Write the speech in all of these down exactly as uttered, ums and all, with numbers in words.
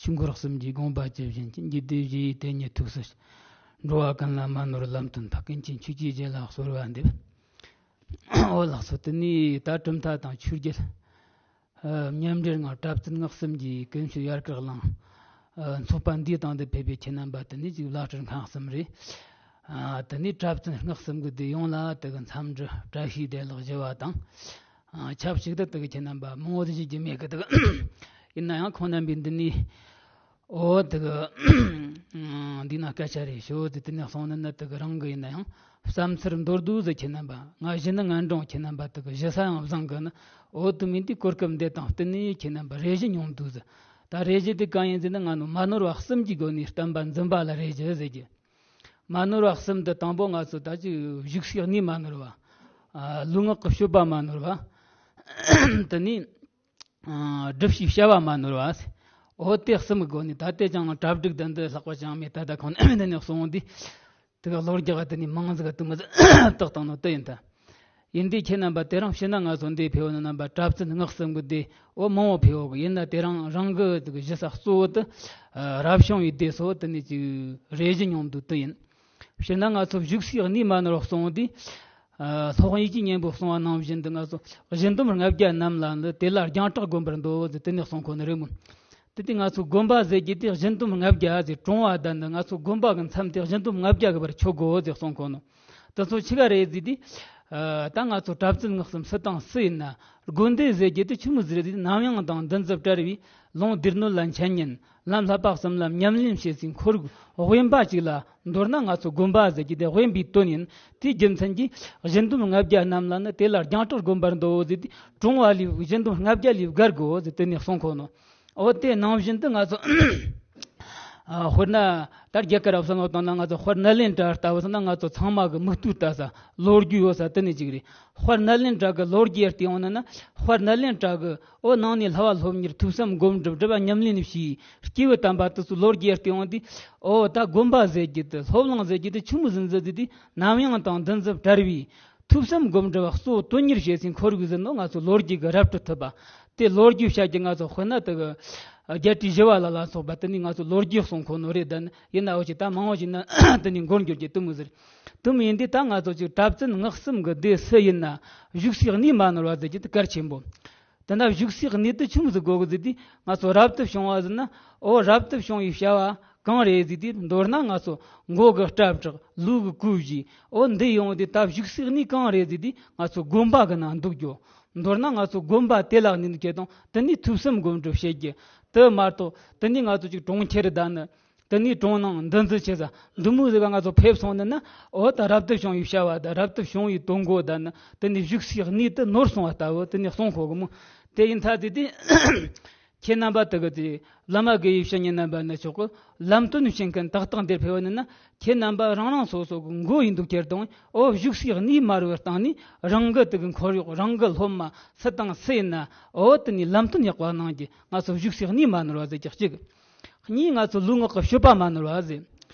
ཆོས་འཁོར་གསུམ་གྱི་དགོངས་པ་ཇི་བཞིན་ཅན། རྒྱུད་སྡེ་བཞི་ཡི་དེ་ཉིད་ཐུགས་སུ་ཆུད། འགྲོ་བ་ཀུན་ལ་མ་ནོར་ལམ་སྟོན་པ། ཀུན་མཁྱེན་ཆོས་ཀྱི་རྒྱལ་ལ་གསོལ་བ་འདེབས། འོ་ལགས་སོ། དེ་ནས་ད་གྲུབ་མཐའ་དང་ཆོས་བརྒྱད། ཨ། མཉམ་འབྲེལ་ངང་གྲྭ་བཙུན་སྔགས་གསུམ་གྱི་ཀུན་སྤྱོད་ཡར་སྐུལ་གླིང་། ཨ། ཚོགས་པ་འདིའི་སྟེང་དུ་ཕེབས་པའི་ཁྱེད་རྣམ་པ་དེ་ནས་ཅིག་བླ་སྤྲུལ་ཁག་གསུམ་རེད། ཨ། དེ་ནས་གྲྭ་བཙུན་སྔགས་གསུམ་གྱི་སྡེ་ཡོངས་ལ་དེ་གི་འཚམས་འདྲི་བཀྲ་ཤིས་བདེ་ལེགས་ཞུ་བ་དང་། ཨ། ཆབས་ཅིག་ཏུ་དེ་གི་ཁྱེད་རྣམ་པ་མང་བོ་ཞིག་རྒྱུ་མེད་གི། དེ་གི་ཡིན་ན་ཡང་ཁོང་རྣམ་པས་འདི་ནས། འོ་དེ་གི་འདི་ན་སྐད་ཆ་རེ་ཞུ་ཟེར། དེ་ནས་གསུངས་ནི་ནི་དེ་གི་རང་གི་ཡིན་ན་ཡང་བསམ་ཚུལ་མདོར་བསྡུས་ཟེར། ཁྱེད་རྣམ་པ་ང་གཞི་ནི་ངན་འགྲོ། ཁྱེད་རྣམ་པ་དེ་གི་ཞུ་ས་ཡང་བཟང་གི་ནི། འོ་དེ་མིན་དེ་གོ་སྐབས་འདི་དང་བསྟུན་ནས་ཁྱེད་རྣམ་པ་རེ་ཞུ་ཉུང་བསྡུས་ཟེར། ད་རེ་ཞུ་དེ་གང་ཡིན་ཟེར་ན། ང་ནི་མ་ནོར་བ་གསུམ་གྱི་སྒོ་ནས་བསྟན་པ་འཛིན་པ་ལ་རེ་ཞུ་ཟེར་གི། མ་ནོར་བ་གསུམ་དེ་དང་པོ་ང་ཚོ་ད་ཅིག་བཞུགས་སའི་གནས་མ་ནོར་བ། ཨ། ལུས་ངག་གི་སྤྱོད་པ་མ་ནོར་བ། དེ་ནས། ཨ། སྒྲུབ་བྱའི་བྱ་བ་མ་ནོར་བ་ཟེར། འོ་དེ་གསུམ་གྱི་སྒོ་ནས། ད་དེ་ཅང་གྲ་སྒྲིག་དང་འདི་ལྷག་པ་ཅང་མེད། ད་ད་ཁོང་འདི་ནས་གསུངས་འདི། དེ་ག་ལོ་རྒྱག་དེ་ནས་མང་ཟིག་དུ་མི་ཟིག་བཏགས་བཏང་ནོ་དེ་ཡིན་ད། ཡིན་དེ་ཁྱེད་རྣམ་པ་དེ་རིང་ཕྱི་ན་ང་ཚོ་འདི་ཕེབས་ནི་རྣམ་པ་གྲྭ་བཙུན་སྔགས་གསུམ་གྱི་སྡེ་འོ་མང་བོ་ཕེབས་གི། ཡིན་ན་དེ་རིང་རང་གི་དེ་གི་ཞུ་ས་གཙོ་བོ་དེ། ཨ། རབ་བྱུང་བའི་སྡེ་སོགས་དེ་ནས་ཅིག་རེ་ཞུ་ཉུང་བསྡུས་དེ་ཡིན། སྤྱིར་ན་ང་ཚོ་བཞུགས་སའི་གནས་མ་ནོར་བ་གསུངས་ཏེ། ཨ། སློབ་དཔོན་ཡེ་ཤེས་སྙིང་པོས་གསུངས་པ་ནང་བཞིན་དུ། ང་ཚོ་སྦྱིན་བདག་ལྔ་བརྒྱ་རྣམས་ལ་ནི། དེ་ལ་རྒྱང་གྲགས་བསྒོམ་པར་འདོད་ཟེར། དེ་ནས་གསུངས་གོ་ནི་རེད་མོད། དེ་དེ་ང་ཚོ་བསྒོམ་པ་ཟེར་རྒྱུ་དེ་སྦྱིན་བདག་ལྔ་བརྒྱ་ཟེར། གྲོང་བ་དང་ནི་ང་ཚོ་བསྒོམ་པ་གི་མཚམས་དེ་སྦྱིན་བདག་ལྔ་བརྒྱ་གི་བར་ཆོད་དགོས་ཟེར་གསུངས་གོ་ནོ། དེ་ཚོ་ཆི་ག་རེད་ཟེར་དུས། ཨ། ད་ང་ཚོ་གྲྭ་བཙུན་སྔགས་གསུམ་སུ་དང་སུ་ཡིན་ན། དགོན་སྡེ་ཟེར་རྒྱུ་དེ་ཆི་མོ་ཟིག་རེད་ཟེར་དུས། ནམ་ཡང་དང་འདུ་འཛི་བྲལ་བའི་ལུང་སྡེ་སྣོད་ལ་འཆད་ཉན། ལམ་བསླབ་པ་གསུམ་ལ་ཉམས་ལེན་བྱེད་སའི་ཁོར་ཡུག་དབེན་པ་ཅིག་ལ། མདོར་ན་ང་ཚོ་བསྒོམ་པ་ཟེར་རྒྱུ་དེ་དབེན་པའི་དོན་ཡིན། དེའི་རྒྱུ་མཚན་གྱིས་སྦྱིན་བདག་ལྔ་བརྒྱ་རྣམས་ལ་ནི། དེ་ལ་རྒྱང་གྲགས་བསྒོམ་པར་འདོད་ཟེར་དུས། གྲོང་བ་ལས་སྦྱིན་བདག་ལྔ་བརྒྱ་ལས་བརྒལ་དགོས་ཟེར་དེ་ནས་གསུངས་གོ་ནོ། འོ་དེ་ནང་བཞིན་དུ་ང་ཚོ། ཨ། དཔེར་ན་ད་རྒྱ་གར་ར་བསམ་བློ་བཏང་ན། ང་ཚོ་དཔལ་ནཱ་ལེནྡྲ་ལྟ་བུ་སོང་ན། ང་ཚོ་ཚང་མ་གི་མིག་ལྟོས་ལྟ་ས་ལོ་རྒྱུས་ཡོད་ས་དེ་ནས་ཅིག་རེད། དཔལ་ནཱ་ལེནྡྲ་གི་ལོ་རྒྱུས་བལྟས་ཡོང་ན་ན། དཔལ་ནཱ་ལེནྡྲ་གི་འོ་ནང་ནས་བསླབ་པ་སློབ་གཉེར། ཐོས་བསམ་སྒོམ་སྒྲུབ། སྒྲུབ་པ་ཉམས་ལེན་བྱས། སྐྱེས་བུ་དམ་པ་དེ་ཚོའི་ལོ་རྒྱུས་བལྟས་ཡོང་དུས། འོ་ད་དགོན་པ་ཟེར་རྒྱུ་དེ། སློབ་གླིང་ཟེར་རྒྱུ་དེ་ཆི་མོ་ཟིག་ཟེར་དུས། ནམ་ཡང་དང་འདུ་འཛི་བྲལ་བའི་ཐོས་བསམ་སྒོམ་སྒྲུབ་གཙོ་བོ་དོན་གཉེར་བྱེད་སའི་ཁོར་ཡུག་ཟེར་ནོ། ང་ཚོ་ལོ་རྒྱུས་ཀྱིས་ར་སྤྲོད་ཐུབ་པ་དེ། ལོ་རྒྱུས་བཤད་རྒྱུ་ང་ཚོ་དཔེར་ན་དེ་གི་རྒྱལ་སྲས་ཞི་བ་ལྷ་ལ་སོགས་པ་དེ་ནས་ང་ཚོ་ལོ་རྒྱུས་གསུང་གོ་ནོ་རེད། ད་ནི་ཡིན་ན་འོ་ཅིག་ད་མང་བོ་ཞིག་ན་དེ་ནས་མགོར་འགྱུར་རྒྱུ་དེ་མོ་ཟེར། དེ་མོ་ཡིན་དུས་ད་ང་ཚོ་ཅིག་གྲྭ་བཙུན་སྔགས་གསུམ་གྱི་སྡེ་སུ་ཡིན་ན། བཞུགས་སའི་གནས་མ་ནོར་བ་ཟེར་རྒྱུ་དེ་གལ་ཆེན་པོ། དེ་ན་བཞུགས་སའི་གནས་དེ་ཆི་མོ་ཟིག་དགོས་གི་ཟེར་དུས། ང་ཚོ་རབ་ཏུ་བྱུང་བ་ཟེར་ན། འོ་རབ་ཏུ་བྱུང་བའི་བྱ་བ་གང་རེད་ཟེར་དུས། མདོར་ན་ང་ཚོ་མགོ་གི་སྐྲ་བྲེག། ལུས་ཀྱི་གོས་བཞེས། འོ་འདི་ཡོང་དུས་ད་བཞུགས་སའི་གནས་གང་རེད་ཟེར་དུས། ང་ཚོ་དགོན་པ་གི་ནང་འདུག་རྒྱུ། མདོར་ན་ང་ཚོ་དགོན་པ་དེ་ལ་གནས་འདུག་ཁྱེད་དང་དེ་ནས་ཐོས་བསམ་སྒོམ་སྒྲུབ་བྱེད་རྒྱུ། དེ་མ་གཏོགས་དེ་ནས་ང་ཚོ་ཅིག་གྲོང་ཁྱེར་དང་ནི། དེ་ནས་གྲོང་ནང་འདུ་འཛི་བྱེད་ས་འདི་མོ་ཟིག་ག་ང་ཚོ་ཕེབས་སོང་ནི་ན། འོ་ད་རབ་ཏུ་བྱུང་བའི་བྱ་བ་དང་། རབ་ཏུ་བྱུང་བའི་དོན་གོ་དང་ནི། དེ་ནས་བཞུགས་སའི་གནས་དེ་ནོར་སོང་བ་ལྟ་བུ་དེ་ནས་གསུང་གོ་གི་མོ། དེ་ཡིན་ད་དེ་དེ། ཁྱེད་རྣམ་པ་དེ་གི་དེ་བླ་མ་དགེ་བའི་བཤེས་གཉེན་རྣམ་པ་ནི་ཆོག་གི། ལམ་སྟོན་བྱེད་མཁན་ཏག་ཏག་འདིར་ཕེབས་པ་ནི་ན། ཁྱེད་རྣམ་པ་རང་རང་སོ་སོ་གི་མགོ་ཡིན་འདུག་ཁྱེར་དང་། འོ་བཞུགས་སའི་གནས་མ་རུལ་བར་བཏང་ནས། རང་གི་དེ་གི་ཁོར་ཡུག། རང་གི་སློབ་མ་སུ་དང་སུ་ཡིན་ན། འོ་དེ་ནས་ལམ་སྟོན་ཡག་པ་གནང་རྒྱུ། ང་ཚོ་བཞུགས་སའི་གནས་མ་ནོར་བ་ཟེར་རྒྱུ་གཅིག། གཉིས། ང་ཚོ་ལུས་ངག་གི་སྤྱོད་པ་མ་ནོར་བ་ཟེར།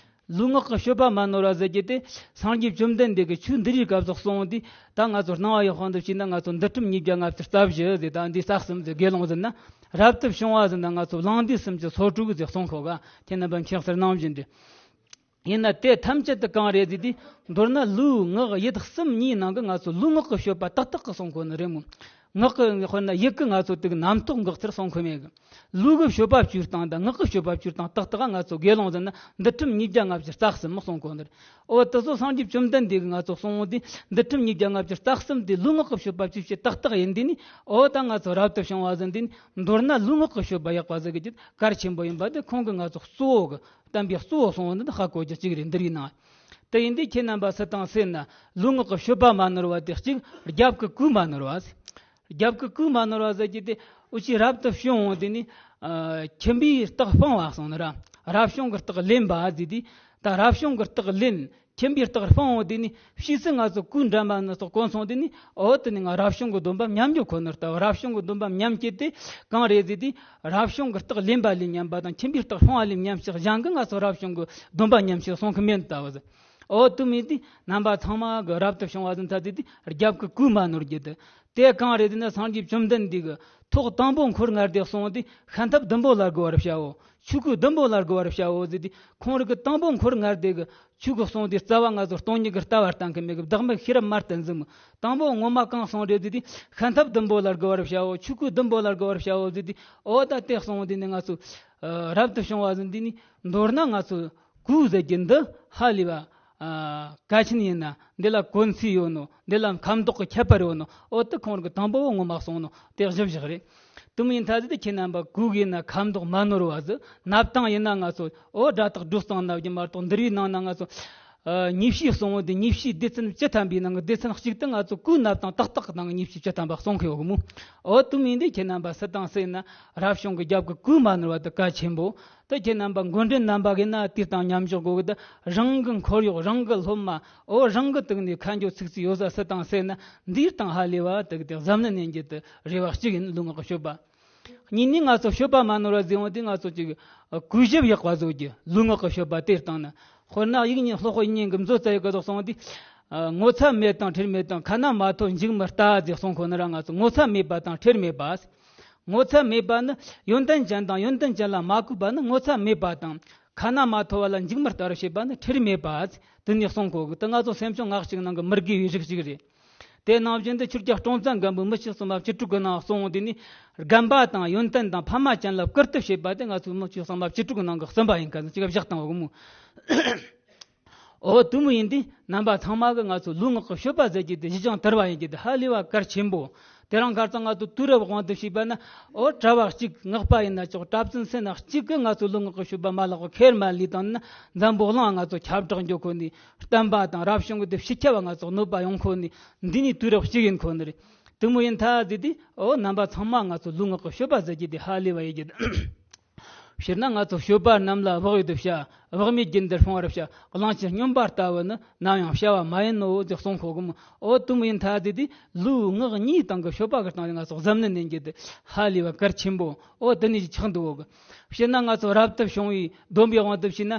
ལུས་ངག་གི་སྤྱོད་པ་མ་ནོར་བ་ཟེར་རྒྱུ་དེ། སངས་རྒྱས་བཅོམ་ལྡན་འདས་ཀྱིས་ཆོས་འདི་རིགས་སྐབས་སུ་གསུངས་ཏེ། ད་ང་ཚོ་སྣང་བ་ཡི་དབང་དུ་བྱས་ན། ང་ཚོ་འདུལ་ཁྲིམས་ཉིས་བརྒྱ་ལྔ་བཅུ་རྩ་བཞི་ཟེར། ད་འདི་རྩ་གསུམ་ཟེར། དགེ་སློང་ཟེར་ན། རབ་ཏུ་བྱུང་བ་ཟེར་ན་ང་ཚོ་ལང་འདུས་སུམ་ཅུ་སོ་དྲུག་ཟེར་གསུང་གོ་ག། ཁྱེད་རྣམ་པ་མཁྱེན་གསལ་ནང་བཞིན་དུ། ཡིན་ན་དེ་ཐམས་ཅད་དུ་གང་རེད་ཟེར་དུས། མདོར་ན་ལུས་ངག་ཡིད་གསུམ་གཉིས་ནང་གི་ང་ཚོ་ལུས་ངག་གི་སྤྱོད་པ་ཏག་ཏག་གི་གསུང་གོ་ནི་རེད་མོད། ངག་གི་དཔེར་ན་ཡིད་ཀྱིས་ང་ཚོ་དེ་གི་རྣམ་རྟོག་འགག་ཚུལ་གསུང་གི་མེད་གི། ལུས་ཀྱི་སྤྱོད་པ་བཅོས་སྟངས་དང་ངག་གི་སྤྱོད་པ་བཅོས་སྟངས་ཏག་ཏག་ང་ཚོ་དགེ་སློང་ཟེར་ན་འདུལ་ཁྲིམས་ཉིས་བརྒྱ་ལྔ་བཅུ་རྩ་གསུམ་མ་གསུང་གོ་ནི་རེད། འོ་དེ་ཚོ་སངས་རྒྱས་བཅོམ་ལྡན་འདས་ཀྱིས་ང་ཚོ་གསུང་འོང་དུས། འདུལ་ཁྲིམས་ཉིས་བརྒྱ་ལྔ་བཅུ་རྩ་གསུམ་དེ་ལུས་ངག་གི་སྤྱོད་པ་བཅོས་བྱེད་ཏག་ཏག་ཡིན་དུས་ནི། འོ་ད་ང་ཚོ་རབ་ཏུ་བྱུང་བ་ཟེར་དུས་ནི། མདོར་ན་ལུས་ངག་གི་སྤྱོད་པ་ཡག་པ་ཟེར་གི་རྒྱུ་གལ་ཆེན་པོ་ཡིན་པ་དེ་ཁོང་གིས་ང་ཚོ་གཙོ་བོ་གི་བསྟན་པའི་གཙོ་བོ་གསུངས་པ་འདི་ཧ་གོ་རྒྱུ་གཅིག་རེད། འདི་རིགས་ནང་། དེ་ཡིན་དུས་ཁྱེད་རྣམ་པ་སུ་དང་སུ་ཡིན་ན་ལུས་ངག་གི་སྤྱོད་པ་མ་ནོར་བ་དེ་གཅིག། རྒྱབ་ཀྱི་གོས་མ་ནོར་བ་ཟེར། རྒྱབ་ཀྱི་གོས་མ་ནོར་བ་ཟེར་རྒྱུ་དེ། འུ་ཅག་རབ་ཏུ་བྱུང་འོང་དུས་ནི། ཨ། ཁྱིམ་པའི་རྟགས་སྤངས་པ་གསུངས་ནི་ར། རབ་བྱུང་གི་རྟགས་ལེན་པ་ཟེར་དུས། ད་རབ་བྱུང་གི་རྟགས་ལེན། ཁྱིམ་པའི་རྟགས་སྤངས་འོང་དུས་ནི། ཕྱིས་སུ་ང་ཚོ་གོས་འདྲ་མིན་སོགས་གོན་སོང་དུས་ནི། འོ་དེ་ནི་ང་རབ་བྱུང་གི་སྡོམ་པ་ཉམས་རྒྱུ་ཁོ་ནར་ལྟ་བུ། རབ་བྱུང་གི་སྡོམ་པ་ཉམས་རྒྱུ་དེ་གང་རེད་ཟེར་དུས། རབ་བྱུང་གི་རྟགས་ལེན་པ་ལས་ཉམས་པ་དང་། ཁྱིམ་པའི་རྟགས་སྤངས་པ་ལས་ཉམས་ཤིང་། གཞན་གྱིས་ང་ཚོ་རབ་བྱུང་གི་སྡོམ་པ་ཉམས་ཤིང་གསུང་གི་མེད་ལྟ་བུ་ཟེར། འོ་དུ་མི་དེ་རྣམ་པ་ཚང་མ་གི་རབ་ཏུ་བྱུང་བ་ཟིན་ཐ་དེ་དེ་རྒྱབ་ཀྱི་གུས་མ་ནོར་རྒྱུ་དེ། དེ་གང་རེད་དེ་ན་སངས་རྒྱས་བཅོམ་ལྡན་འདས་ཀྱི་ཐོག་དང་པོ་འཁོར་ལྔ་སྡེ་གསུངས་དེ་ཤམ་ཐབས་བདུན་པོ་ལ་དགོད་པར་བྱའོ། ཆོས་སྐུ་བདུན་པོ་ལ་དགོད་པར་བྱའོ་ཟེར་དེ། ཁོང་རིགས་ཀྱི་དང་པོ་འཁོར་ལྔ་སྡེ་གི་ཆོས་ཀྱི་གསུང་དེ་རྩ་བ་ང་ཚོ་སྟོང་ཉིད་ཀྱི་ལྟ་བ་བསྟན་གི་མེད་གི། བདག་མེད་ཤེས་རབ་མར་བསྟན་ཟིན་མོ། དང་པོ་ངོ་མ་གང་གསུང་རེད་ཟེར་དེ། ཤམ་ཐབས་བདུན་པོ་ལ་དགོད་པར་བྱའོ། ཆོས་སྐུ་བདུན་པོ་ལ་དགོད་པར་བྱའོ་ཟེར་དེ། འོ་ད་དེ་གསུང་དེ་ནི་ང་ཚོ་ཨ་རབ་ཏུ་བྱུང་བ་ཟིན་དེ་ནི་མདོར་ན་ང་ཚོ་གུས་ཟེར་གྱི་འདི་ཧ་ལས་པ་ཨ་གལ་ཆེན་ཡིན་ན། འདི་ལ་གོ་མཚོན་ཡོད་ནོ། འདི་ལ་ཁ་མདོག་གི་ཁྱད་པར་ཡོད་ནོ། འོ་དེ་ཁོང་རིགས་ཀྱི་དང་པོ་ངོ་མ་གསུང་ནོ་དེ་གཞི་བཞག་རེད། དུ་མི་ཡིན་ཐ་ཟེར་དེ་ཁྱེད་རྣམ་པ་གུས་ཡིན་ན་ཁ་མདོག་མ་ནོར་བ་ཟིག། ནབ་ཏང་ཡིན་ན་ང་ཚོ་འོ་སྒྲ་དག་སྒྲོ་གཙང་ནབ་ཀྱི་མ་གཏོགས། འདི་རིགས་ནང་ན་ང་ཚོ་ཨ་ཉེས་བྱས་གསུང་བོ་འདི་ཉེས་བྱས་སྡེ་ཚན་བཅུ་ཐམ་པའི་ནང་གི་སྡེ་ཚན་གཅིག་ཏུ་ང་ཚོ་གུས་ནབ་ཏང་ཏག་ཏག་གི་ནང་གི་ཉེས་བྱས་བཅུ་ཐམ་པ་གསུང་གི་ཡོད་གི་མོ། འོ་དུ་མི་འདི་ཁྱེད་རྣམ་པ་སུ་དང་སུ་ཡིན་ན་རབ་བྱུང་གི་རྒྱབ་ཀྱི་གུས་མ་ནོར་བ་དེ་གལ་ཆེན་པོ། དེ་ཁྱེད་རྣམ་པ་འགོ་འདྲེན་རྣམ་པ་གིས་ན་དེ་དང་མཉམ་འཇོག་དགོས་གི། དེ་རང་གི་འཁོར་གཡོག་རང་གི་སློབ་མ། འོ་རང་གི་སྟེང་ནས་ཁ་འགྱོ་ཚིག་ཚིག་ཡོད་ས་སུ་དང་སུ་ཡིན་ན་འདིའི་སྟེང་ཧ་ལས་པ་དེ་གི་དེ་གཟབ་ནན་ནན་གྱི་དེ་རེ་བ་གཅིག་ཡིན། ལུས་ངག་གི་སྤྱོད་པ། གཉིས་ནི་ང་ཚོ་སྤྱོད་པ་མ་ནོར་བ་ཟེར་བ་དེ་ང་ཚོ་ཅིག་གུས་ཞབས་ཡག་པ་བཟོ་རྒྱུ། ལུས་ངག་གི་སྤྱོད་པ་དེ་སྟེང་ན། དཔེར་ན་ཡིག་རྙིང་སློབ་དཔོན་ཡིན་གྱི་མཛོད་རྩ་ཡི་གི་དོག་སོང་དེ། ངོ་ཚ་མེད་དང་ཁྲེལ་མེད་དང་། ཁ་ན་མ་ཐོ་མཇུག་མི་ལྟ་ཟེར་གསུང་གོ་ནི་ར། ང་ཚོ་ངོ་ཚ་མེད་པ་དང་ཁྲེལ་མེད་པ། ངོ་ཚ་མེད་པ་ནི་ཡོན་ཏན་ཅན་དང་ཡོན་ཏན་ཅན་ལ་མ་གུས་པ་ནི་ངོ་ཚ་མེད་པ་དང་། ཁ་ན་མ་ཐོ་བ་ལ་མཇུག་མི་ལྟ་བར་བྱེད་པ་ནི་ཁྲེལ་མེད་པ། དེ་ནས་གསུང་གོ་གི། དེ་ང་ཚོ་སེམས་བྱུང་སྔགས་གཅིག་ནང་གི་མི་དགེ་བའི་རིགས་གཅིག་རེད། དེ་ནང་བཞིན་དུ་ཆོས་རྒྱལ་སྲོང་བཙན་སྒམ་པོའི་མི་ཆོས་གསུམ་པ་བཅུ་དྲུག་གི་ནང་གསུངས་དེ་ནི། རྒན་པ་དང་ཡོན་ཏན་དང་ཕ་མ་ཅན་ལ་བཀུར་སྟི་བྱེད་པ་དེ་ང་ཚོའི་མི་ཆོས་གསུམ་པ་བཅུ་དྲུག་གི་ནང་གི་གསུམ་པ་ཡིན་ག་ཟེར་ཅིག་བཞག་བཏང་བ་གི་མོ། འོ་དུ་མོ་ཡིན་དུས་རྣམ་པ་ཚང་མ་གི་ང་ཚོ་ལུས་ངག་གི་སྤྱོད་པ་ཟེར་རྒྱུ་དེ་ཞི་ཅང་དར་བ་ཡིན་རྒྱུ་དེ་ཧ་ལས་པ་གལ་ཆེན་པོ། དེ་རིང་ཁ་སང་ང་ཚོ་དུས་རབས་དབང་དུ་བྱས་པ་ན། འོ་གྲྭ་བ་གཅིག་སྔགས་པ་ཡིན་ན་ཆོག་གྲྭ་བཙུན་སུ་ཡིན་ན་གཅིག་གི་ང་ཚོ་ལུས་ངག་གི་སྤྱོད་པ་མ་ལག་གི་ཁེར་མ་ལུས་དང་ན། འཛམ་བུ་གླིང་ང་ཚོ་ཁྱབ་བསྒྲགས་འགྱོ་ཁོ་ནི། བསྟན་པ་དང་རབ་བྱུང་གི་དེ་ཕྱི་ཁྱབ་བ་ང་ཚོ་གནོད་པ་ཡོང་ཁོ་ནི། འདི་ནི་དུས་རབས་གཅིག་ཡིན་ཁོ་ནི་རེད། དུ་མོ་ཡིན་ཐ་ཟེར་དུས་འོ་རྣམ་པ་ཚང་མ་ང་ཚོ་ལུས་ངག་གི་སྤྱོད་པ་ཟེར་རྒྱུ་དེ་ཧ་ལས་པ་ཡིན་རྒྱུ། སྤྱིར་ན་ང་ཚོ་སྤྱོད་པ་རྣམས་ལ་བག་ཡོད་དུ་བྱ། བག་མེད་རྒྱུན་དུ་སྲུང་བར་བྱ། གླང་ཆེན་སྨྱོན་པ་ལྟ་བུ་ནི་ནམ་ཡང་བྱ་བ་མ་ཡིན་ནོ་ཟེར་གསུང་གོ་གི་མོ། འོ་དུ་མོ་ཡིན་ཐ་ཟེར་དུས་ལུས་ངག་གཉིས་སྟེང་གི་སྤྱོད་པ་གི་སྟེང་ནས་ང་ཚོ་གཟབ་ནན་ནན་རྒྱུ་དེ་ཧ་ལས་པ་གལ་ཆེན་པོ། འོ་དེ་ནས་ཆགས་འདུག་གི། སྤྱིར་ན་ང་ཚོ་རབ་ཏུ་བྱུང་བའི་སྡོམ་པའི་དབང་དུ་བྱས་ན།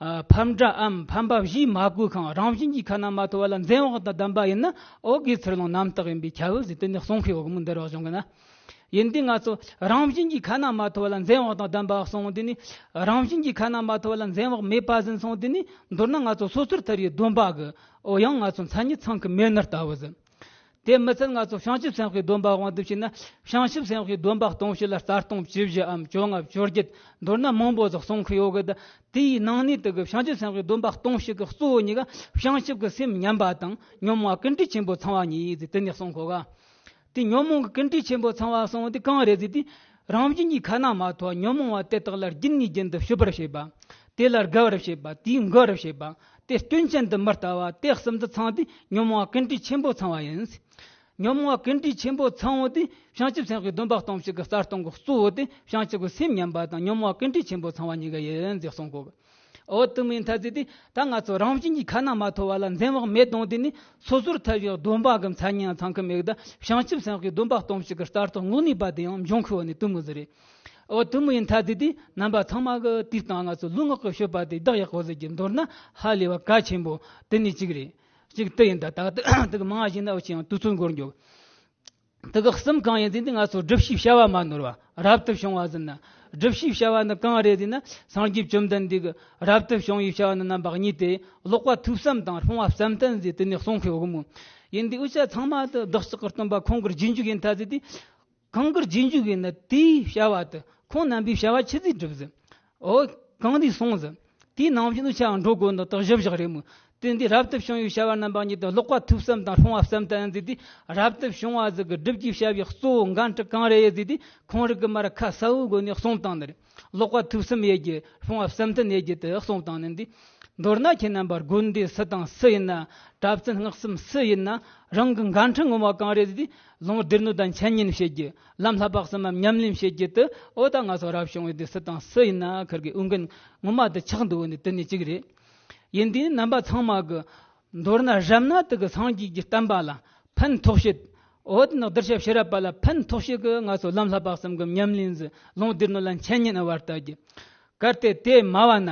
ཨ་ཕམ་དགྲ་འམ་ཕམ་པ་བཞིས་མ་གོས་ཤིང་། རང་བཞིན་གྱིས་ཁ་ན་མ་ཐོ་བ་ལ་འཛེམ་བག་དང་ལྡན་པ་ཡིན་ན། འོ་དགེ་ཚུལ་སློང་རྣམ་དག་ཡིན་པས་ཁྱབ་ཟེར་དེ་ནས་གསུང་གི་ཡོད་གི་མོ། འདིར་བ་གཞུང་གི་ན། ཡིན་དུས་ང་ཚོ་རང་བཞིན་གྱིས་ཁ་ན་མ་ཐོ་བ་ལ་འཛེམ་བག་དང་ལྡན་པ་གསུངས་དུས་ནི། རང་བཞིན་གྱིས་ཁ་ན་མ་ཐོ་བ་ལ་འཛེམ་བག་མེད་པ་ཟིན་སོང་དུས་ནི། མདོར་ན་ང་ཚོ་སོ་སོར་ཐར་བའི་སྡོམ་པ་གི་འོ་ཡང་ང་ཚོ་མཚན་ཉིད་ཚང་གི་མེད་ནི་ལྟ་བུ་ཟིན། དེ་མི་ཚད་ང་ཚོ་བྱང་ཆུབ་སེམས་དཔའི་སྡོམ་པ་དབང་དུ་བྱས་ན། བྱང་ཆུབ་སེམས་དཔའི་སྡོམ་པ་སྟོང་བྱེད་ལ་རྩ་ལྟུང་བཅུ་བཞི་འམ་བཅོ་ལྔ་བཅོ་བརྒྱད། མདོར་ན་མང་པོ་ཟིག་གསུང་གི་ཡོད་གི། ད་དེའི་ནང་ནས་དེ་གི་བྱང་ཆུབ་སེམས་དཔའི་སྡོམ་པ་སྟོང་བྱེད་ཀྱི་གཙོ་བོ་གཉིས་ཀ་བྱང་ཆུབ་ཀྱི་སེམས་ཉམས་པ་དང་ཉོན་མོངས་པ་ཀུན་དཀྲིས་ཆེན་པོ་ཚང་བ་གཉིས་ཟེར་དེ་ནས་གསུང་གོ་ག། དེ་ཉོན་མོངས་ཀྱི་ཀུན་དཀྲིས་ཆེན་པོ་ཚང་བ་གསུངས་དེ་གང་རེད་ཟེར་དུས། རང་བཞིན་གྱིས་ཁ་ན་མ་ཐོ་བ་ཉོན་མོངས་པ་དེ་དག་ལ་རྒྱུན་ནས་རྒྱུན་དུ་སྤྱོད་པར་བྱེད་པ། དེ་ལ་དགའ་བར་བྱེད་པ། དེའི་འགུལ་བར་བྱེད་པ། དེ་སྐྱོན་ཅན་དུ་མི་ལྟ་བ། དེ་གསུམ་དུ་ཚང་དུས་ཉོན་མོངས་པ་ཀུན་དཀྲིས་ཆེན་པོ་ཚང་བ་ཡིན། ཉོན་མོངས་པ་ཀུན་དཀྲིས་ཆེན་པོ་ཚང་བ་དེ་བྱང་ཆུབ་སེམས་དཔའི་སྡོམ་པ་སྟོང་བྱེད་ཀྱི་རྩ་ལྟུང་གི་གཙོ་བོ་དེ་བྱང་ཆུབ་ཀྱི་སེམས་ཉམས་པ་དང་ཉོན་མོངས་པ་ཀུན་དཀྲིས་ཆེན་པོ་ཚང་བ་གཉིས་ཀ་ཡིན་ཟེར་གསུང་གོ་གི། འོ་དུ་མོ་ཡིན་ཐ་ཟེར་དུས་ད་ང་ཚོ་རང་བཞིན་གྱིས་ཁ་ན་མ་ཐོ་བ་ལ་འཛེམ་བག་མེད་དང་དེ་ནི་སོ་སོར་ཐར་བའི་སྡོམ་པ་གི་མཚན་ཉིད་ཚང་གི་མེད་ད། བྱང་ཆུབ་སེམས་དཔའི་སྡོམ་པ་སྟོང་བྱེད་ཀྱི་རྩ་ལྟུང་ངོ་ནས་པ་དེ་ཡང་འབྱུང་ཁུ་བ་ནི་དུ་མོ་ཟེར་རེད། འོ་དུ་མོ་ཡིན་ཐ་ཟེར་དུས་རྣམ་པ་ཚང་མ་གི་དུས་དང་ང་ཚོ་ལུས་ངག་གི་སྤྱོད་པ་དེ་བདག་ཡག་པོ་ཟེར་གྱི་མདོར་ན་ཧ་ལས་པ་གལ་ཆེན་པོ་དེ་ནི་གཅིག་རེད། གཅིག་དེ་ཡིན་ད། ད་དེ་གི་མང་བ་ཞིག་ན་འུ་ཆེ་ཡང་དུས་ཚོད་འགོར་འགྱོ། དེ་གི་གསུམ་གང་ཡིན་ཟེར་དུས་ང་ཚོ་སྒྲུབ་བྱའི་བྱ་བ་མ་ནོར་བ་རབ་ཏུ་བྱུང་བ་ཟིན་ན། སྒྲུབ་བྱའི་བྱ་བ་ནི་གང་རེད་ཟེར་ན། སངས་རྒྱས་བཅོམ་ལྡན་འདས་ཀྱི་རབ་ཏུ་བྱུང་བའི་བྱ་བ་ནི་རྣམ་པ་གཉིས་ཏེ། ཀློག་པ་ཐོས་བསམ་དང་སྤོང་བ་བསམ་གཏན་ཟེར་དེ་ནས་གསུང་གི་ཡོད་གི་མོ། ཡིན་དུས་འུ་ཅག་ཚང་མ་དེ་བདག་ཅག་གི་སྟོན་པ་ཁོང་གི་རྗེས་འཇུག་ཡིན་ཐ་ཟེར་དུས། གང་གི་རྗེས་འཇུག་ཡིན་ན་དེའི་བྱ་བ་དེ་ཁོང་རྣམ་པའི་བྱ་བ་ཆི་ཟིག་སྒྲུབ་ཟིན། འོ། གང་དེ་སོང་ཟིན། དེའི་ནང་བཞིན་དུ་ཆ་འགྲོ་དགོས་འདི་དག་ཞིབ་བཞག་རེད་མོད། དེ་འདི་རབ་ཏུ་བྱུང་བའི་བྱ་བ་རྣམ་པ་གཉིས་དང་ཀློག་པ་ཐོས་བསམ་དང་སྤོང་བ་བསམ་གཏན་ཟེར་དུས། རབ་ཏུ་བྱུང་བ་ཟིག་གི་སྒྲུབ་ཀྱི་བྱ་བའི་གཙོ་བོ་འགན་འཁྲི་གང་རེད་ཟེར་དུས། ཁོང་རིགས་ཀྱི་མར་ཁ་གསལ་བོ་སྒོ་ནས་གསུངས་བཏང་ནི་རེད། ཀློག་པ་ཐོས་བསམ་ཡེད་རྒྱུ། སྤོང་བ་བསམ་གཏན་ཡེད་རྒྱུ་དེ་གསུངས་བཏང་ནི་འདི། མདོར་ན་ཁྱེད་རྣམ་པ་དགོན་སྡེ་སུ་དང་སུ་ཡིན་ན། གྲྭ་བཙུན་སྔགས་གསུམ་སུ་ཡིན་ན། རང་གི་འགན་འཁྲི་ངོ་མ་གང་རེད་ཟེར་དུས། ལུང་སྡེ་སྣོད་དང་འཆད་ཉན་བྱེད་རྒྱུ། ལམ་བསླབ་པ་གསུམ་མམ་ཉམས་ལེན་བྱེད་རྒྱུ་དེ། འོ་ད་ང་ཚོ་རབ་བྱུང་བའི་དེ་སུ་དང་སུ་ཡིན་ན་ཁིར་གི་འོས་འགན་ངོ་མ་དེ་ཆགས་འདུག་ནི་དེ་ནི་གཅིག་རེད། ཡིན་དུས་རྣམ་པ་ཚང་མ་གི་མདོར་ན་རབ་ན་དེ་གི་སངས་རྒྱས་ཀྱི་བསྟན་པ་ལ་ཕན་ཐོགས་བྱེད། འོ་དེ་ནི་གདུལ་བྱ་ཕྱི་རབས་པ་ལ་ཕན་ཐོགས་བྱེད་གི་ང་ཚོ་ལམ་བསླབ་པ་གསུམ་གི་ཉམས་ལེན་ཟིན། ལུང་སྡེ་སྣོད་ལ་འཆད་ཉན་བར་ལྟ་རྒྱུ། གལ་ཏེ་དེ་མ་བ་ན།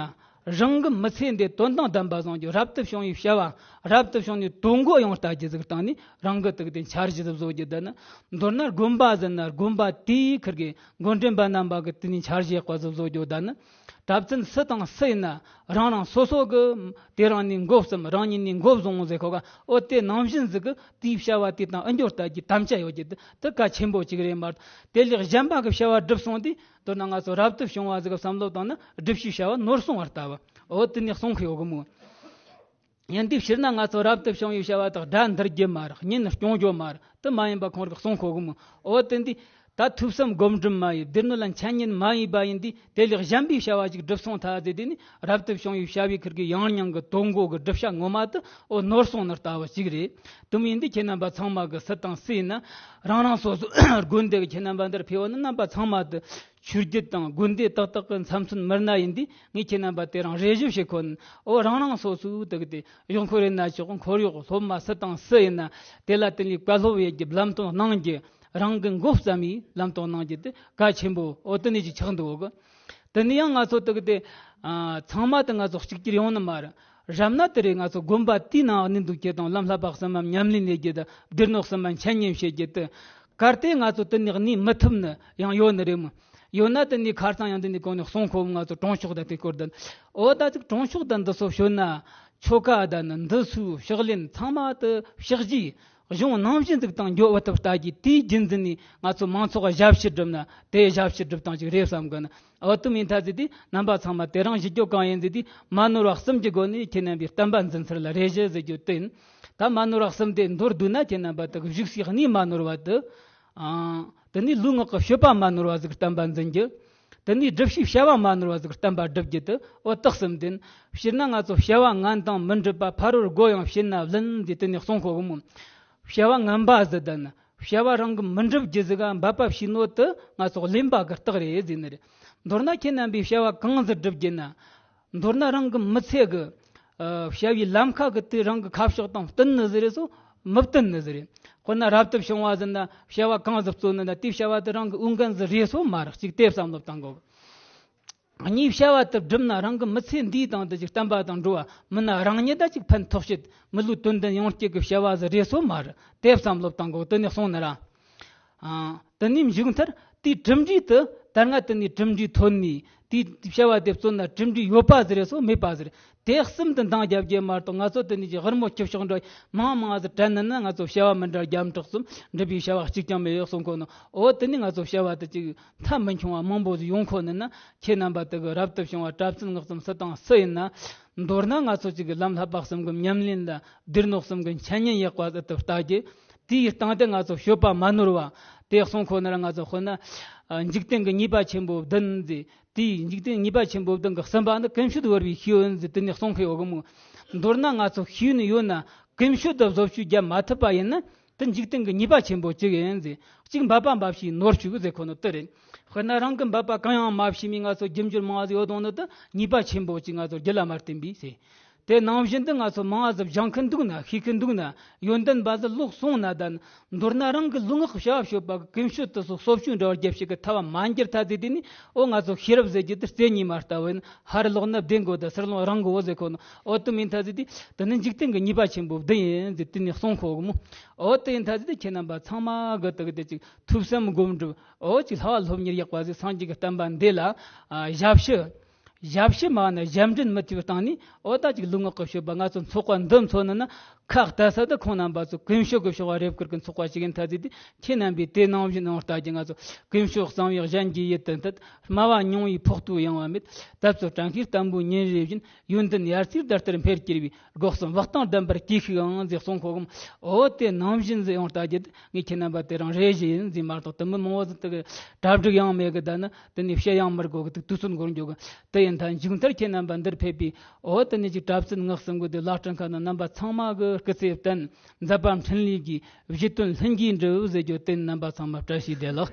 རང་གི་མི་ཚེ་འདི་དོན་དང་ལྡན་པ་བཟང་རྒྱུ། རབ་ཏུ་བྱུང་བའི་བྱ་བ་རབ་ཏུ་བྱུང་ནས་དོན་གོ་ཡང་ལྟ་རྒྱུ་ཟིག་བཏང་ནས་རང་གི་དུག་དེ་འཆར་གཞི་ཟིག་བཟོ་རྒྱུ། དེ་ནི་མདོར་ན་དགོན་པ་ཟིན་ན་དགོན་པ་དེའི་ཁུར་གི་འགོ་འདྲེན་པ་རྣམ་པ་གི་དེ་ནས་འཆར་གཞི་ཡག་པ་ཟིག་བཟོ་རྒྱུ། དེ་ནི་གྲྭ་བཙུན་སུ་དང་སུ་ཡིན་ན་རང་རང་སོ་སོ་གི་དེ་རང་ནས་མགོ་བསམ། རང་ཉིད་ནས་མགོ་བཟུང་ཟེར་ཁོ་ག་འོ་དེ་ནང་བཞིན་ཟིག་གི་དེའི་བྱ་བ་དེ་དང་ཨ་འགྱོ་ལྟ་རྒྱུ་དམ་བཅའ་ཡོད་རྒྱུ་དེ་དེ་གལ་ཆེན་པོ་ཅིག་རེད་མ་གཏོགས། དེ་ལས་གཞན་པ་གི་བྱ་བ་སྒྲུབ་སོང་དུས་མདོར་ན་ང་ཚོ་རབ་ཏུ་བྱུང་བ་ཟིག་གི་བསམ་བློ་བཏང་ན་སྒྲུབ་བྱའི་བྱ་བ་ནོར་སོང་བར་ལྟ་བུ། འོ་དེ་ནས་གསུང་གི་ཡོད་གི་མོ། ཡིན་དུས་ཕྱིར་ན་ང་ཚོ་རབ་ཏུ་བྱུང་བའི་བྱ་བ་དག་དགྲ་འདུལ་རྒྱུ་མ་རེད། གཉེན་སྐྱོང་རྒྱུ་མ་རེད། དེ་མ་ཡིན་པ་ཁོང་རིགས་གསུང་གི་ཡོད་གི་མོ། འོ་དེ་འདི་ད་ཐོས་བསམ་སྒོམ་སྒྲུབ་མ་ཡིན། སྡེ་སྣོད་ལ་འཆད་ཉན་མ་ཡིན་པ་ཡིན་དུས་དེ་ལས་གཞན་པའི་བྱ་བ་ཅིག་སྒྲུབ་སོང་ཐལ་ཟེར་དུས་ནི་རབ་ཏུ་བྱུང་བའི་བྱ་བའི་ཁུར་གི་ཡང་སྙིང་གི་དོན་གོ་གི་སྒྲུབ་བྱ་ངོ་མ་དེ་འོ་ནོར་སོང་ནི་ལྟ་བུ་ཅིག་རེད། དེ་མོ་ཡིན་དུས་ཁྱེད་རྣམ་པ་ཚང་མ་གི་སུ་དང་སུ་ཡིན་ན་རང་རང་སོ་སོ་དགོན་སྡེ་གི་ཁྱེད་རྣམ་པ་འདིར་ཕེབས་པ་ནི་རྣམ་པ་ཚང་མ་དེ་ཆོས་བརྒྱུད་དང་དགོན་སྡེ་ཏག་ཏག་གི་མཚམས་མཚོན་མི་སྣ་ཡིན་དུས་ངས་ཁྱེད་རྣམ་པ་དེ་རང་རེ་ཞུ་བྱེད་ཁོ་ནི། འོ་རང་རང་སོ་སོའི་དུག་དེ་གཞུག་འཁོར་ཡིན་ན་ཆོག་འཁོར་གཡོག་སློབ་མ་སུ་དང་སུ་ཡིན་ན་དེ་ལ་དེ་ལས་བཀའ་སློབ་ཡེད་རྒྱུ། ལམ་སྟོན་གནང་རྒྱུ། རང་གི་མགོ་བརྩམས་ཡིས་ལམ་སྟོན་གནང་རྒྱུ་དེ་གལ་ཆེན་པོ་འོ་དེ་ནས་ཅིག་ཆགས་འདུག་གི། དེ་ནས་ཡང་ང་ཚོ་དུག་དེ་ཨ་ཚང་མ་དེ་ང་ཚོ་གཅིག་གྱུར་ཡོང་ནི་མ་རེད། རབ་ན་དེ་རེད། ང་ཚོ་དགོན་པ་དེའི་ནང་གནས་འདུག་རྒྱུ་དང་ལམ་བསླབ་པ་གསུམ་མམ་ཉམས་ལེན་ལས་རྒྱུ་དང་སྡེ་སྣོད་གསུམ་མ་འཆད་ཉན་བྱེད་རྒྱུ་དེ། གལ་ཏེ་ང་ཚོ་དེ་ནས་གནས་མི་ཐུབ་ནི་ཡང་ཡོད་ནི་རེད་མོ། ཡོད་ན་དེ་ནས་ཁ་སང་ཡང་འདི་ནས་གོང་ནས་གསུང་ཁོ་ང་ཚོ་གྲོང་ཆོག་དང་དེ་སྐོར་དང་འོ་ད་ཅིག་གྲོང་ཆོག་དང་འདི་ཚོ་བྱོན་ན་ཆོ་ག་དང་ནི་འདི་ཚོའི་ཕྱག་ལེན་ཚང་མ་དེ་ཕྱག་རྗེས་གཞུང་ནང་བཞིན་ཟིག་དང་འགྱོ་བ་ཐུབ་ལྟ་རྒྱུ། དེའི་རྒྱུན་འཛིན་ནས་ང་ཚོ་མང་ཚོགས་ཞབས་ཕྱི་སྒྲུབ་ན་དེ་ཞབས་ཕྱི་སྒྲུབ་སྟངས་ཅིག་རེད་བསམ་གི་ནི། འོ་དེ་མིན་ཐ་ཟེར་དུས་རྣམ་པ་ཚང་མ་དེ་རང་བཞིན་སྐྱོ་གང་ཡིན་ཟེར་དུས་མ་ནོར་བ་གསུམ་གྱི་སྒོ་ནས་ཁྱེད་རྣམ་པའི་བསྟན་པ་འཛིན་ཚུལ་ལ་རེ་ཞུ་ཟེར་རྒྱུ་དེ་ཡིན། ད་མ་ནོར་བ་གསུམ་དེ་མདོར་བསྡུས་ན་ཁྱེད་རྣམ་པ་དག་བཞུགས་སའི་གནས་མ་ནོར་བ་དེ། ཨང་། དེ་ནས་ལུས་ངག་གི་སྤྱོད་པ་མ་ནོར་བ་ཟིག་བསྟན་པ་འཛིན་རྒྱུ། དེ་ནས་སྒྲུབ་བྱའི་བྱ་བ་མ་ནོར་བ་ཟིག་བསྟན་པ་སྒྲུབ་རྒྱུ་དེ་འོ་དག་གསུམ་ལྡན། སྤྱིར་ན་ང་ཚོ་བྱ་བ་ངན་དང་མི་འགྲུབ་པ་ཕ་རོལ་སྒོ་ཡང་ཕྱེ་ན་བླུན་ཟེར་དེ་ནས་གསུང་གོ་གི་མོ། བྱ་བ་ངན་པ་ཟིག་དང་བྱ་བ་རང་གི་མི་འགྲུབ་རྒྱུ་ཟིག་ག་འབད་པ་བྱས་ནོ་དེ་ང་ཚོ་གླེན་པ་གི་རྟགས་རེད་ཟེར་ནི་རེད། མདོར་ན་ཁྱེད་རྣམ་པས་བྱ་བ་གང་ཟིག་སྒྲུབ་རྒྱུ་ན། མདོར་ན་རང་གི་མི་ཚེ་གི་ཨ་བྱ་བའི་ལམ་ཁ་གི་དེ་རང་གི་ཁ་ཕྱོགས་དང་བསྟུན་ནི་ཟིག་རེད་སོ། མི་བསྟུན་ནི་ཟིག་རེད། དཔེར་ན་རབ་ཏུ་བྱུང་བ་ཟིན་ན་བྱ་བ་གང་ཟིག་བརྩོན་ནི་ན་དེའི་བྱ་བ་དེ་རང་གི་འོས་འགན་ཟིག་རེད་སོ་མ་རེད། གཅིག་དེ་བསམ་བློ་བཏང་དགོས། གཉིས་བྱ་བ་དེ་བསྒྲུབ་ན་རང་གི་མི་ཚེ་འདིའི་སྟེང་དུ་ཅིག་བསྟན་པ་དང་འགྲོ་བ་མི་སྣ་རང་ཉིད་ད་ཅིག་ཕན་ཐོགས་ཤེས་མི་ལུས་དོན་ལྡན་ཡོང་རྒྱུ་གི་བྱ་བ་ཟིག་རེད་སོ་མ་རེད། དེ་བསམ་བློ་བཏང་དགོས། དེ་ནས་གསུངས་ནི་ར། ཨང་། དེ་ནས་མཇུག་མཐར་དེའི་གྲུབ་འབྲས་དེ་ད་སྔ་དེ་ནས་གྲུབ་འབྲས་ཐོན་ནས་དེའི་བྱ་བ་དེ་བརྩོན་ན་གྲུབ་འབྲས་ཡོད་པ་ཟིག་རེད་སོ་མེད་པ་ཟིག་རེད། དེ་གསུམ་དུ་འདང་རྒྱབ་རྒྱུ་མ་གཏོགས་ང་ཚོ་དེ་ནས་ཀྱི་ཧུར་མོ་ཁྱི་ཕྱོགས་འདྲ་མང་མང་ཟིག་དྲན་ནི་ན་ང་ཚོ་བྱ་བ་མི་འདྲ་རྒྱབ་འཕྲོག་གསུམ་འགྲུབ་པའི་བྱ་བ་གཅིག་ཀྱང་མེད་ཡོད་གསུང་གོ་ནོ། འོ་དེ་ནས་ང་ཚོ་བྱ་བ་དེ་ཅིག་མཐའ་མི་འཁྱོངས་པ་མང་པོ་ཟིག་ཡོང་ཁོ་ནི་ན་ཁྱེད་རྣམ་པ་དེ་གི་རབ་ཏུ་བྱུང་བ་གྲྭ་བཙུན་སྔགས་གསུམ་སུ་དང་སུ་ཡིན་ན། མདོར་ན་ང་ཚོ་གཅིག་གི་ལམ་བསླབ་པ་གསུམ་གི་ཉམས་ལེན་ལ་སྡེ་སྣོད་གསུམ་གི་འཆད་ཉན་ཡག་པ་ཟིག་ཏུ་ལྟ་རྒྱུ། དེའི་སྟེང་དུ་ང་ཚོ་སྤྱོད་པ་མ་ནོར་བ། དེ་གསུང་ཁོ་ན་ར་ང་ཚོ་དཔེར་ན་འཇིག་རྟེན་གྱི་ཉེས་པ་ཆེན་པོ་བདུན་ཟེར། དེའི་འཇིག་རྟེན་ཉེས་པ་ཆེན་པོ་བདུན་གྱི་གསུམ་པ་ནི་ཀུན་སྤྱོད་དུ་བར་བའི་ཤེས་ཡོན་ཟེར་དེ་ནས་གསུང་གི་ཡོད་གི་མོ། མདོར་ན་ང་ཚོ་ཤེས་ཡོན་ཡོད་ན་ཀུན་སྤྱོད་དུ་བཟོ་བཅོས་རྒྱབ་མ་ཐུབ་པ་ཡིན་ན་དེ་འཇིག་རྟེན་གྱི་ཉེས་པ་ཆེན་པོ་གཅིག་ཡིན་ཟེར། གཅིག་འབད་པ་འབད་བྱས་ནོར་བཅུག་ཟེར་ཁོ་ནི་དེ་རེད། དཔེར་ན་རང་གི་འབད་པ་གང་ཡང་མ་བྱས་མི་ང་ཚོ་རྒྱུ་འབྱོར་མང་ཟིག་ཡོད་དོང་ནི་དེ་ཉེས་པ་ཆེན་པོ་གཅིག་ང་ཚོ་རྒྱུ་ལ་མ་བརྟེན་པས་ཟེར། དེ་ནང་བཞིན་དུ་ང་ཚོ་མང་ང་ཟིག་སྦྱང་གི་འདུག་ན་ཤེས་ཀྱི་འདུག་ན་ཡོན་ཏན་འབའ་ཟིག་ལོག་སོང་ན་ད་ནི་མདོར་ན་རང་གི་ལུས་ངག་བྱ་བ་སྤྱོད་པ་གི་ཀུན་སྤྱོད་དུ་སོགས་སོ་བཅོས་འདྲ་བ་རྒྱབ་བྱེད་ཀྱི་ཐབས་མ་འགྱུར་ཐ་ཟེར་དེ་ནི་འོ་ང་ཚོ་ཤེས་རབ་ཟེར་རྒྱུ་དེ་རྩེ་གཉིས་མ་ལྟ་བུ་ཡིན། ཧར་ལོག་ན་བདེ་མགོ་དང་ཚུར་ལོག་རང་མགོ་བོ་ཟེར་ཁོ་ནི་འོ་དུ་མིན་ཐ་ཟེར་དེ་དེ་ནི་འཇིག་རྟེན་གྱི་ཉེས་པ་ཆེན་པོ་བདུན་ཡིན་ཟེར་དེ་ནི་གསུང་ཁོ་གི་མོ། འོ་དེ་ཡིན་ཐ་ཟེར་དེ་ཁྱེད་རྣམ་པ་ཚང་མ་གི་དུ་གི་དེ་ཅིག་ཐོས་བསམ་སྒོམ་སྒྲུབ་འོ་ཅིག་ལྷ་བ་སློབ་གཉེར་ཡག་པ་ཟེར་སངས་རྒྱས་ཀྱི་བསྟན་པ་འདི་ལ་ཨ་ཞབས་ཕྱི། ཞབས་ཕྱི་མ་ནི་ཞབས་འདྲེན་མི་ཐུབ་སྟེང་ནས་འོ་ད་ཅིག་ལུས་ངག་གི་སྤྱོད་པ་ང་ཚོ་ཚོགས་པ་འདི་མཚོན་ནི་ན་ཁག་ལྟ་ས་དུ་ཁོང་རྣམ་པ་ཚོ་ཀུན་སྤྱོད་ཀྱི་ཕྱོགས་རེབ་ཀིར་གྱི་ཚོགས་པ་ཞིག་ཡིན་ཐ་ཟེར་དུས་ཁྱེད་རྣམ་པས་དེ་ནང་བཞིན་ཡོང་ལྟ་རྒྱུ། ང་ཚོ་ཀུན་སྤྱོད་གཙང་བའི་གཞན་གྱི་ཡིད་དུ་འཐད། སྨྲ་བ་མྱོང་བའི་ཕོག་ཐུག་ཡང་བ་མེད། དད་སྤྱོད་དྲན་ཤེས་བརྟན་པོའི་ཉིན་རེ་བཞིན། ཡོན་ཏན་ཡར་ཚེས་ཟླ་ལྟར་འཕེལ་གྱུར་པའི། སྒོ་གསུམ་བག་དང་ལྡན་པར་གྱིས་ཤིག་ཨང་ཟེར་གསུང་ཁོ་གམ། འོ་དེ་ནང་བཞིན་ཟེར་ཡོང་ལྟ་རྒྱུ་དེ་ངས་ཁྱེད་རྣམ་པ་དེ་རང་རེ་ཞིག་ཡིན་ཟེར་མ་གཏོགས་དུ་མི་མང་བོ་ཟིག་དེ་གི་གྲ་སྒྲིག་ཡང་མེད་གི་ད་ནི། དེ་ནས་བཤད་ཡང་མི་དགོས་གི་དུས་ཚོད་འགོར་འགྱོ་གི། དེ་ཡིན་ད་མཇུག་མཐར་ཁྱེད་རྣམ་པ་འདིར་ཕེབས་པའི་འོ་དེ་ནས་ཅིག་གྲྭ་བཙུན་སྔགས་གསུམ་གི་དེ་བླ་སྤྲུལ་ཁ་ནང་རྣམ་པ་ཚང་མ་གི་སྐུ་ཚེ་བརྟན། མཛད་པ་འཕྲིན་ལས་ཀྱི་བཞེད་དོན་ལྷུན་གྱིས་འགྲུབ་ཟེར་རྒྱུ་དེ་རྣམ་པ་ཚང་མ་བཀྲ་ཤིས་བདེ་ལེགས།